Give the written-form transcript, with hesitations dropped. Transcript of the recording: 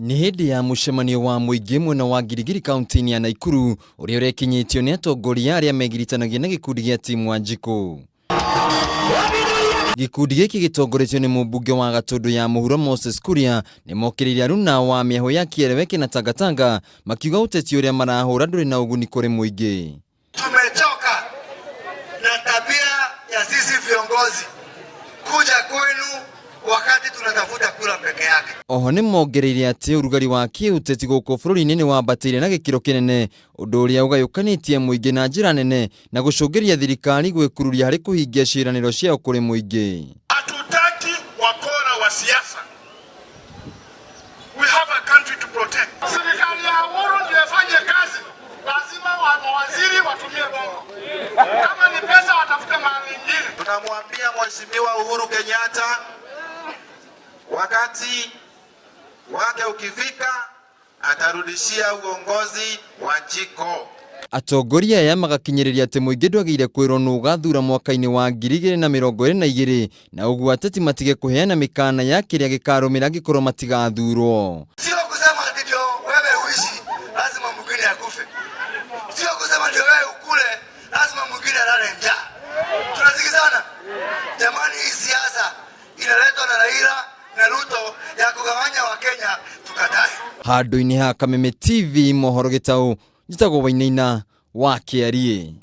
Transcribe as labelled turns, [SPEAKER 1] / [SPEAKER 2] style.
[SPEAKER 1] Nĩ hĩndĩ ya mũcemanio wa mũingĩ mwena wa Giligili kaunti-inĩ ya Naikuru ũrĩa ũrekinyĩtio nĩ atongoria arĩa megiritanagia na gĩkundi gĩa Team Wanjikũ. Gĩkundi gĩkĩ gĩtongoretio nĩ mũmbunge wa Gatũndũ ya Mũhuro Moses Kuria nĩ mokĩrĩire aruna wa mĩahũ ya Kieleweke na Tangatanga makiuga ũteti ũrĩa marahũra ndũrĩ na ũguni kũrĩ mũingĩ.
[SPEAKER 2] Tumechoka na tabia ya sisi viongozi kuja kwenu wakati tunatafuta kura peke yake.
[SPEAKER 1] Oho nĩ mongereire atĩ ũrugarĩ wa kĩũteti gũkũ bũrũri-inĩ nĩ wambatĩire na gĩkĩro kĩnene, ũndũ ũrĩa ũgayũkanĩtie mũingĩ na njĩra nene na gũcũngĩrĩria thirikari gwĩkururia harĩ kũhingia ciĩranĩro ciayo kũrĩ mũingĩ.
[SPEAKER 3] Hatutaki wakora wa siasa. We have a country to protect.
[SPEAKER 4] Serikali ya Uhuru ndio ifanye kazi, lazima mawaziri watumie bongo. Kama ni pesa watafute mahali ingine.
[SPEAKER 2] Tunamwambia Mheshimiwa Uhuru Kenyatta wakati wake ukifika atarudishia uongozi Wanjiko.
[SPEAKER 1] Atongoria aya magakinyĩrĩria atĩ mũingĩ ndwagĩrĩire kwĩrwo nũ ũgathura mwaka-inĩ wa 2022 na ũguo ateti matige kũheana mĩkana ya kĩrĩa gĩkarũmĩra angĩkorwo matigathurwo.
[SPEAKER 2] Sio kusema ati ndio wewe uishi lazima mwingine akufe. Sio kusema ndio wewe ukule lazima mwingine alale njaa. Tunasikizana? Jamani, hii siasa inaletwa na Raila na Ruto ya kugawanya Wakenya tukatae.
[SPEAKER 1] Handũ-inĩ ha Kameme TV mohoro gĩtaũ, njĩtagwo Wainaina wa Kĩariĩ.